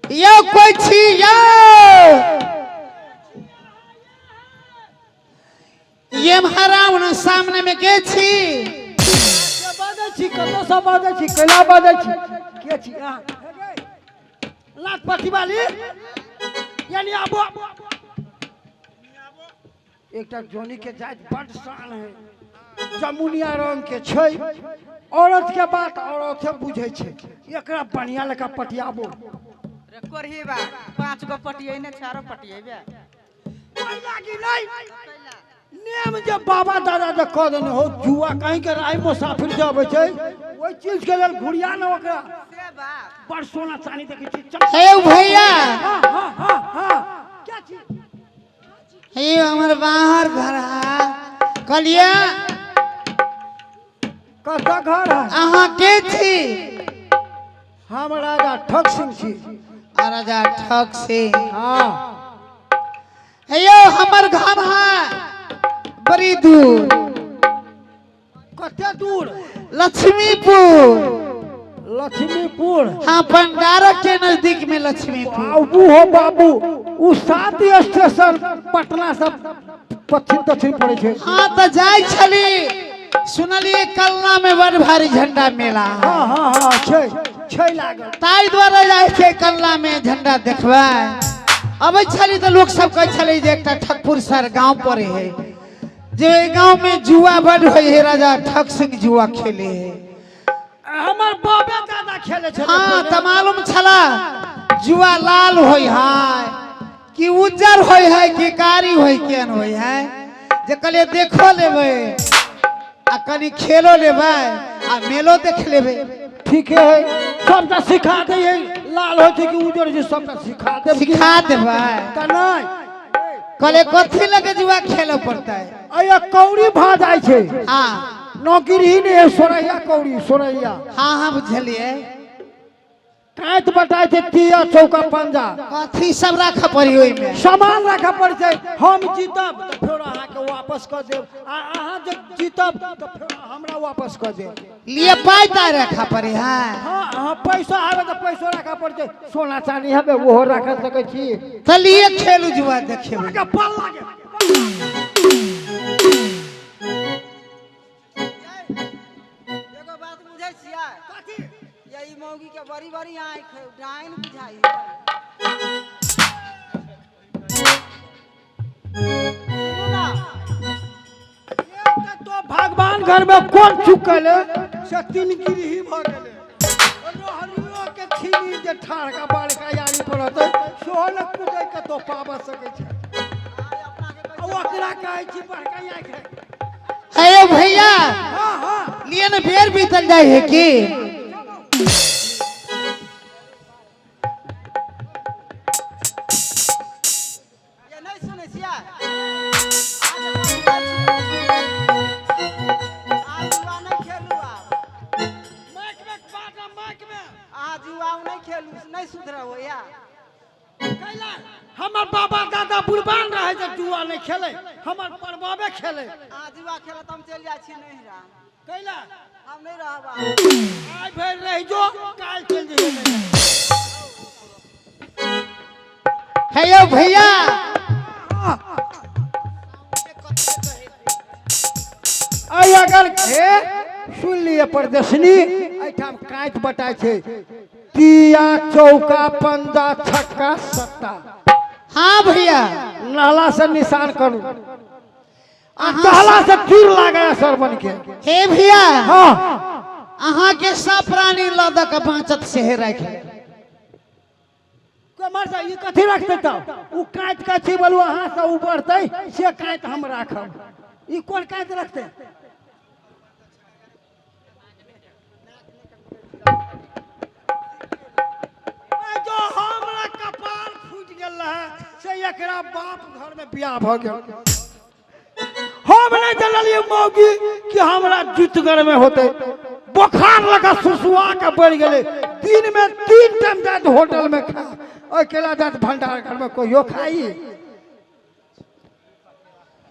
यौ कोइ छी यौ? ये महाराम न सामने में के छी? के बाजै छी, कतऽसँ बाजै छी, कैला बाजै छी, के छी अहाँ? लाखपति वाली यानी आबो। एकटा जोनी के जाति बड शान है, जमुनिया रंग के छै, औरत के बात औरते बुझै छै, एकरा बढ़िया लेखा पटियाबो। रे कोरही बा, 5 गो पटियैने चारो पटियेबे। लागी नहीं नेम जे बाबा दादा जे कह देने हो, जुआ कहीं के राय मुसाफिर जे अबै छै ओहि चीज के लेल घुरिया न ओकरा। से बात। बड़ सोना चानी देखै छी। हे भैया। हाँ, हाँ, हाँ, हाँ। क्या चीज? हे हमर बाहर घर है। कहलिए कतऽ घर है? अहाँ के छी? हम राजा ठग सिंह छी। आ राजा ठग सिंह। हाँ। हे यौ हमर घर है बड़ी दूर। कते दूर? लक्ष्मीपुर। लक्ष्मीपुर? हाँ, भंडारक के नजदीक में लक्ष्मीपुर। बाबू हो बाबू, उ 7 स्टेशन पटना से पश्चिम दक्षिण पड़े छै। हाँ तो जाय छली, सुनलिए कलना में बड़ भारी झंडा मेला। हाँ, हाँ, हाँ, छै, छै लागल। ताहि दुआरे जाय छै कलना में झंडा देखबै। अबै छली तऽ लोक सब कहै छलै जे एकटा ठकपुर सर गांव पर है, जे गांव में जुआ बड होय है, राजा ठक सिंह जुआ खेले है। हमर बाबे दादा खेले छलै। हाँ, तऽ मालूम छला जुआ लाल होय है कि उज्जर होय है कि कारी होय, केहन होय है, जे कहलिए देखो लेबै आ कनि खेलो लेबै आ मेलो देख लेबै। ठीके है, सबटा सिखा दै है, लाल होइ छै कि उज्जर होइ छै, सबटा सिखा देब। सिखा देबै। तऽ नहि। कहले कथी लगे जुआ खेले पड़तै? अया कौड़ी भा जाइ छै। हाँ। नौकरी नहि है, सोरैया कौड़ी, सोरैया। हाँ, हाँ, बुझलिए। कांच बटाइ छै तिया चौका पंजा। कथी सब राखऽ पड़ी ओहिमे? सामान राखऽ पड़ै छै। हम जीतब तऽ फेर अहाँके वापस कऽ देब, आ अहाँ जे जीतब तऽ फेर हमरा वापस कऽ देब। लिए पाइ ताइ राखऽ पड़ी है? हाँ, हाँ, पैसा आबे तऽ पैसो राखऽ पड़ै छै, सोना चानी हेबे ओहो राखऽ सकै छी। तऽ लिए खेलू जुआ देखेबै। अहाँके पल लागे। एगो बात बुझै छियै? कथी? या ई मौगी के बड़ी बड़ी आँखि है, डाइन बुझाइ है। सुनू ना। एकटा तो भगवान घर में कोन चुकल है से तीन गिरही भऽ गेलै। रोहनियो के छीनी जे ठाढ़ का बालका यारी पर रहतै सेहो ने कुदै के तो पाबऽ सकै छै। आ ओकरा कहै छी बड़का आँखि है। हे भैया। हाँ, हाँ। लिए ने बेर बीतल जाय है की? ये नहीं सुनै छियै? आज जुआ नहीं खेलू आब। माइक में बात, माइक में। अहाँ जुआ नहीं खेलू, नहीं सुधरब होइया। कैला हमर बाबा दादा बुढ़बान रहे जे जुआ नहीं खेले, हमर परबाबे खेले। अहाँ जुआ खेलत हम चलि जाइ छी नहिरा। कैला? हम नहीं रहब। आइ भरि रहि जो, काल्हि चलि जइहे। हे यौ भैया। आइ अगर हे सुन लिए परदेशनी, एहिठाम काँच बटाइ छै तिया चौका पंजा छक्का सट्टा। हाँ भैया। नाला से निशान करू आ कहला से तीर लागे सरबन के। हे भैया। हाँ। अहाँ के सब प्राणी लऽ दऽ के बाँचत से राखि। कमर से ई कथी रखतै तब? उ काँच कथी बोलू अहाँ से उ बढ़तै से काँच हम राखब, ई कोन काँच रखतै? जो हमरा कपार फूटि गेल रहे से एकरा बाप घर में बियाह भऽ गेल। हम नहीं जानलिए मौगी कि हमरा जुतगर में होते, बोखार लगा सुसुआ के बढ़ गेलै। दिन में 3 टाइम जात होटल में खा, अकेला जात भंडार घर में कहियो खाई।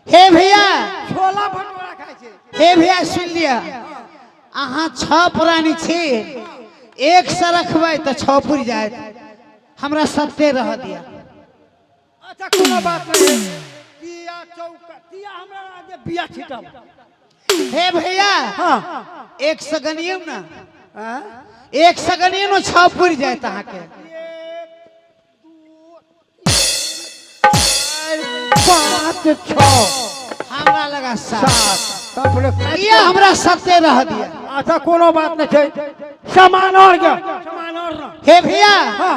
हे भैया। छोला भटूरा खाइ छै। हे भैया सुन लिया, अहाँ 6 प्राणी छी, 1 से रखबै तऽ 6 पुरि जायत। हमरा सत्ते रह दिया। अच्छा कोनो बात नहीं, तिया चौका तिया हमरा रह दे, बिया छिटब। हे भैया, हाँ एक सगनियो ना, हाँ? एक सगनियो ना 6 पुर जाए अहाँ के। 1 2 3 4 5 6 हमरा लगा 7। 7। ये हमरा सत्ते रह दिया। अच्छा कोनो बात नहीं छै, सामान और के सामान और ना। हे भैया, हाँ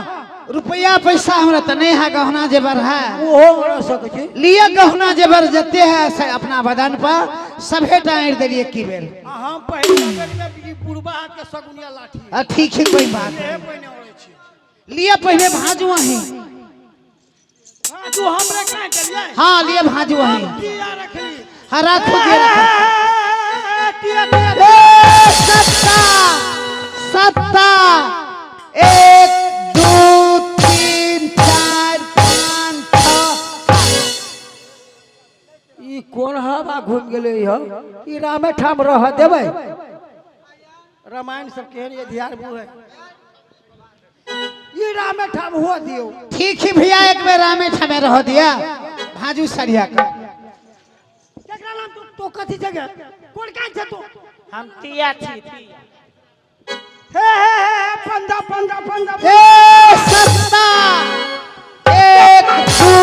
रुपया पैसा हमरा तो नहीं है, गहना जेवर है। ओहो रह सकै छी। लिए गहना जेवर जते है से अपना बदन पर सभे टाइर देलिए की बेर। हम पहिले बेर में ई बुढ़बा हाथ के सगुनिया लाठी। आ ठीक है, कोई बात नहीं। पहिने ओढ़ै छी। लिए पहले भाजू वहीं। भाजू हमरे काहे देलियै? हाँ लिए भाजू वहीं। किया रखली? हाँ राखू के रखू। किया किया? ए सत्ता सत्ता 1 2 3 4 5 6 7। ई कोन हवा घूम गेलै ह? ई रामे ठाम रह देबै? रामायण सब केहन ये ध्यान बुझे। ई रामे ठाम हुआ दियो। ठीक ही भैया, एक बेर रामे ठामे रह दिया भाजू सरिया के। केकरा नाम तू तो कथी जगह? कोन काज छै तू? हम तिया छी तिया। हे हे हे पंजा पंजा पंजा। ए सत्ता 1 2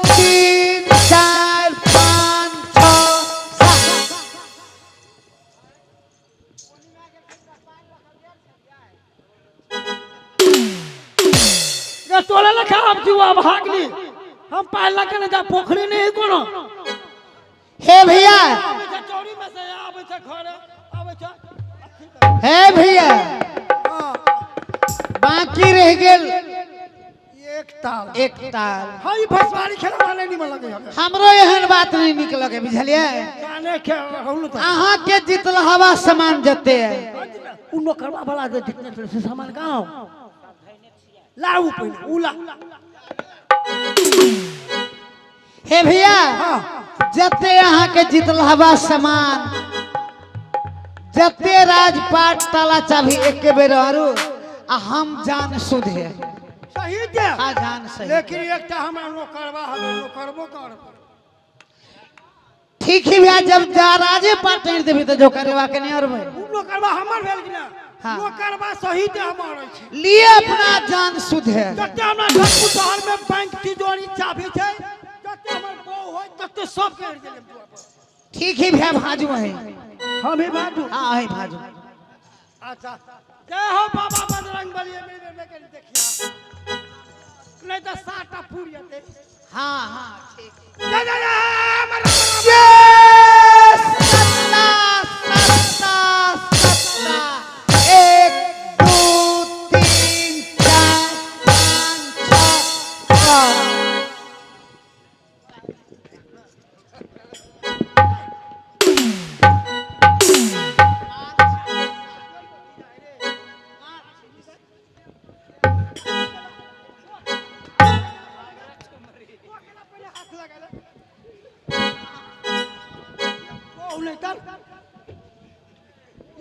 3 4 5 6 7। गे तोरे लेखा हम जुआ भागली, हम पाइ लऽ के नहि जा, पोखरी नहीं कोनो। हे भैया, आबै छै चौरी में से आबै छै घरे आबै छै। हे भैया, बाकी रह गेल एक ताल। एक ताल। हाँ ई भसवारी खेला नहीं निमन लगे हमरा। हमरो एहन बात नहीं निक लगे, बुझलियै? जाने के रहलु त अहाँ के जीतल हवा सामान जते है। उ नौकरवा वाला जे जितने छलै से सामान कहाँ? लाउ पहिने उ ला। हे भैया, जते अहाँ के जीतल हवा सामान, जते राजपाट ताला चाभी एक बेर आरू आ हम जान सुध है। सही जे। हाँ जान सही। लेकिन एकटा हमरा नौकरवा हवे, नौकरबो कर। ठीक ही भैया, जब जा राजे पाट नहीं देबी तो जो करेवा के नहीं और भाई। उ नौकरवा हमर भेल कि ना? हाँ। नौकरवा सही ते हमर अछि। लिए अपना जान सुध है। जते हमरा ढकपुर शहर में बैंक तिजोरी चाभी छै, जते हमर बहू होय तते सब कर देले। ठीक ही भैया, भाजू है। हम ही भाजू। हाँ ही भाजू। अच्छा जय हो बाबा बजरंग बली, मेरे में के देखिया नहीं तो 7टा पूर जते। हाँ हाँ ठीक। जय जय जय मरा सत्ता सत्ता सत्ता 1 2 3 4 5 6 7।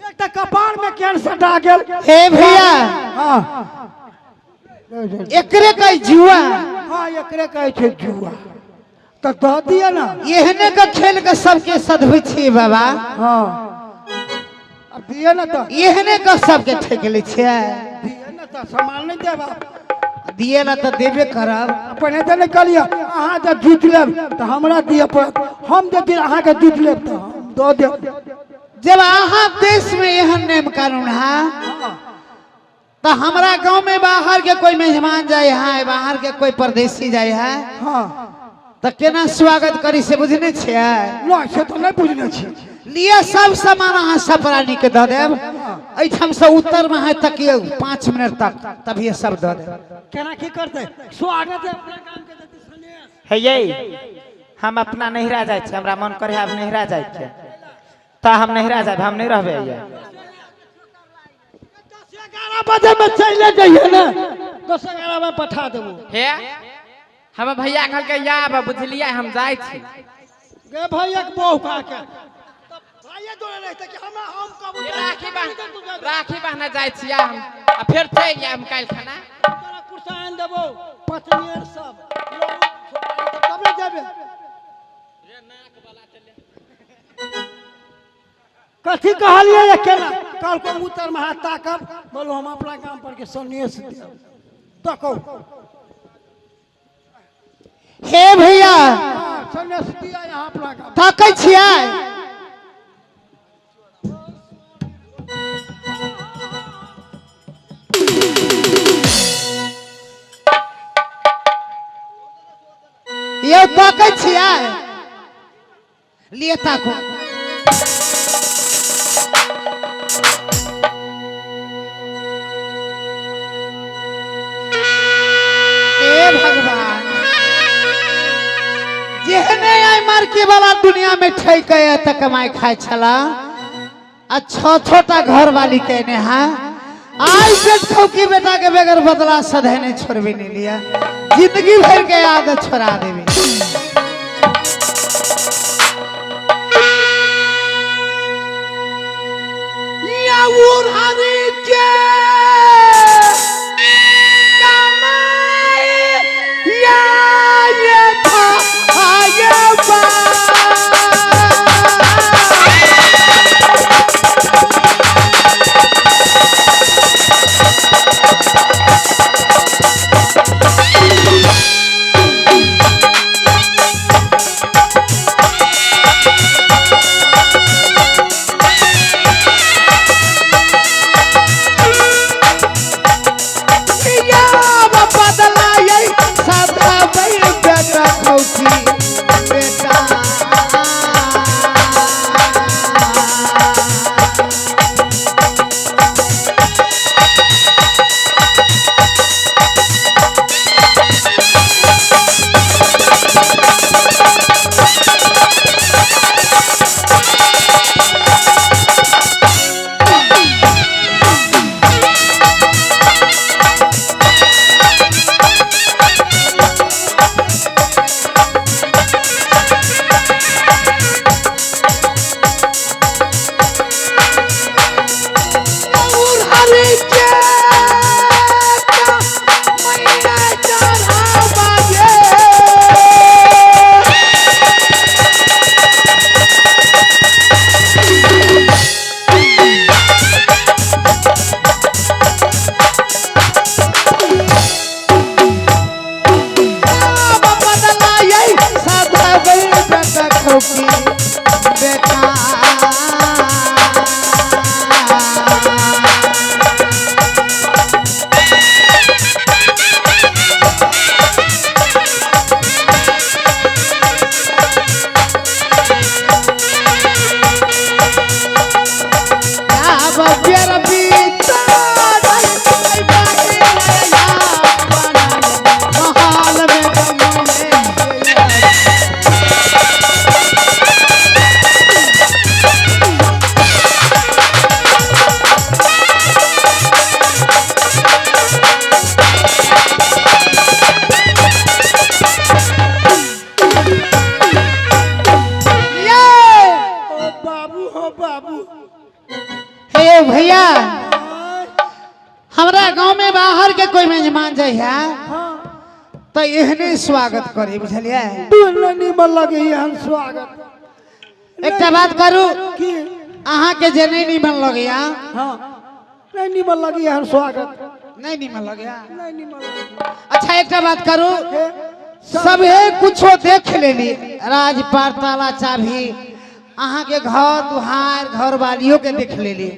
एकटा कपार में कैंसर आ गेल। हे भैया, हाँ एकरे कहे जुआ। हाँ एकरे कहे छै जुआ। तो दऽ दिअ ना। एहने के खेल के सबके सधबै छियै बाबा। हाँ अब दिअ ना तो। एहने के सबके ठकि लै छियै। दिअ ना तो, सामान नहीं देब। दिए ला तो देबे करब। अपने तऽ नहीं कहलियै, अहाँ जब जीत लेब तऽ हमरा दिअ पड़त, हम जब अहाँके जीत लेब तऽ हम दऽ देब। जब अहाँ देश में एहन नियम कानून है तो हमारा गांव में बाहर के कोई मेहमान जाए है, बाहर के कोई परदेसी जाए है, हाँ तो केना स्वागत करी से बुझने छियै? नहीं से तो नहीं बुझने छियै। लिए सब सामान अहाँ सब प्राणी के दऽ देब। एहिठाम से उत्तर में है तकियौ 5 मिनट तक, तभी सब दऽ देब। केना की करतै स्वागत है अपना काम के देतै सनेश। हे यै, हम अपना नहिरा जाइ छी, हमरा मन करे आब नहिरा जाइ के, तऽ हम नहिरा जायब, हम नहीं रहबै यै। 10-11 बजे में चले जइयै ने, 10-11 में पठा देबो। हे हमर भैया कहलकै आब बुझलियै, हम जाइ छी। गे भैया के बहु का के भैया जोड़े रहते कि हमरा हम कबू राखी बांध, राखी बांधने जाइ छी हम, आ फेर चलि जायब काल्हि खाना। तोरा कुर्सा आनि देबो। पत्नी सब तब ने जेबे। कथी कहलिए ये केना? कहलको उतर महा ताकब, बोलो हम अपना गाम पर के सन्यास देब। तको हे भैया, हाँ, सन्यास दिया यहाँ अपना गाम। ताकै छियै? यौ ताकै छियै? लिए ताकू। हे भगवान, जेहने आई मार्के वाला दुनिया में ठैके त कमाई खाए छला, आ छो छोटा घर वाली कहने है आई पेट खौकी बेटा के बगैर बदला सधे नहीं छोड़बे नहीं लिया, जिंदगी भर के आदत छोड़ा देबे। या उड़ानी के कमाई या ये था ये बा। या बदला ये सदा बेटा खौकी बेटा। बाबू हो बाबू। हे भैया, हमरा गांव में बाहर के कोई मेहमान जाए है तो एहने स्वागत करी, बुझलिए? निमन लगे हम स्वागत। एकटा बात करू की अहाँ के जे नहीं निमन लगैया? हाँ, नहीं निमन लगे हम स्वागत। नहीं निमन लगैया? नहीं निमन लगैया। अच्छा एकटा बात करू, सभे कुछो देख लेली, राजपाट ताला चाभी अहाँ के घर दुहार घर वालियों के देख लेली,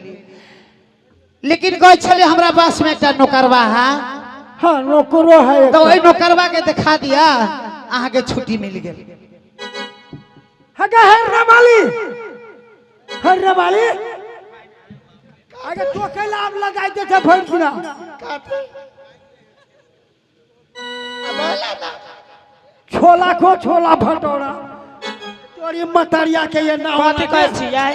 लेकिन कह छले हमरा पास में एकटा नौकरवा है। हाँ नौकरो है, तो वही नौकरवा के दिखा दिया, अहाँ के छुट्टी मिल गेल। हगा हर रवाली, हर रवाली आगे तो कैला आप लगाई दे छे भर दिना। छोला को छोला भटोरा तोरी मतरिया के ये नाम कथी कहै छियै?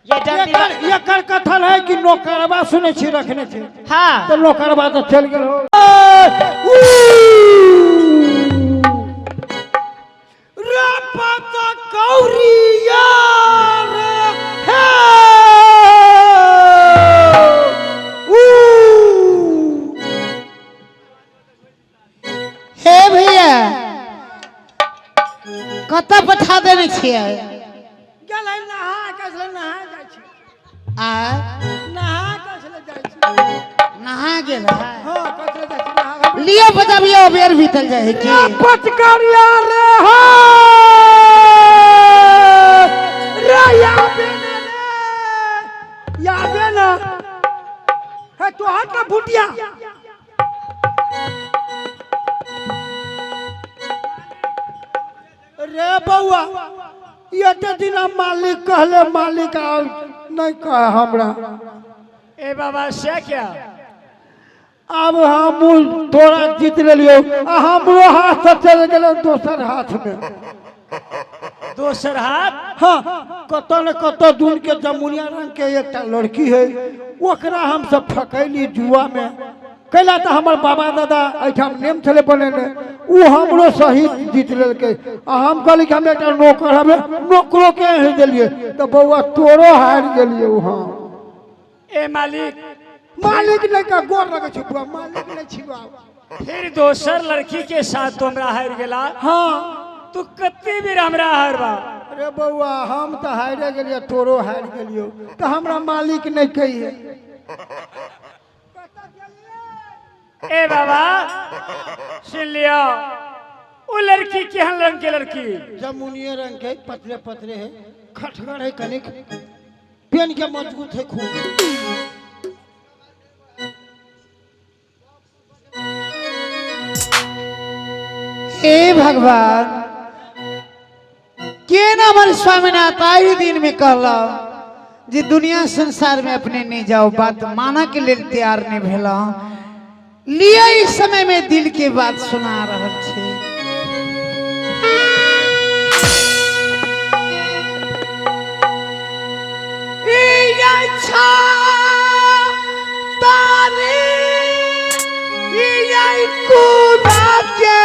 ये जल्दी एकर कथन है कि नौकरवा सुनै छी रखने छी। हाँ तो नौकरवा तो चल गेल हो। रे पता कौरिया रे हे ऊ कतऽ पठा देने छियै? गेलै नहा के छलै, नहा जाइ छै। आ नहा के छलै जाइ छै। नहा गेल है? हँ, कथले जाइ छै नहा। लिअ बजाबियौ, बेर बीतल जाइ है की। पचकरिया रे हो रे, याबे ने रे, याबे न है तोहर का भुटिया रे। बौआ, एते दिन मालिक कहले, मालिक आब नहीं कहे हमरा। ए बाबा, से क्या? आब हम तोरा जीत लेलियौ आ हमरो हाथ से चलि गेलै दोसर हाथ में। दोसर हाथ? हाँ, कतऽ ने कतऽ दून के जमुनिया रंग के एकटा लड़की है, ओकरा हम सब फकैली जुआ में। कैला तऽ हमर बाबा दादा एहिठाम नेम छलै बनेने, ओ हमरो सही जीत लेलकै आ हम कहली कि हम एकटा नौकर हमे, नौकरो के अहीं देलियै तऽ बौआ तोरो हारि गेलियै हम। ए मालिक। मालिक नहि का, गोर लगै छै बुआ, मालिक नहि छियौ आब। फिर दोसर लड़की के साथ तो हमरा हार गेला? हाँ। तू कते बेर हमरा हारबा? अरे बौआ, हम तऽ हारे गेलियै, तोरो हारि गेलियौ, तऽ हमरा मालिक नहि कहिए। ए बाबा, सुन लियो, वो लड़की केहन रंग के लड़की? जमुनिये रंग के, पतले पतले है, खटगर है, कनिक पेन के मजबूत है खूब। हे भगवान, के ना हमर स्वामीनाथ आइ दिन में कहला जे दुनिया संसार में अपने नहीं जाओ, बात माना के लेल तैयार नहीं भेला। लिया इस समय में दिल के बात सुना रहल छे। ई अच्छा तारे, ई आई कूदा के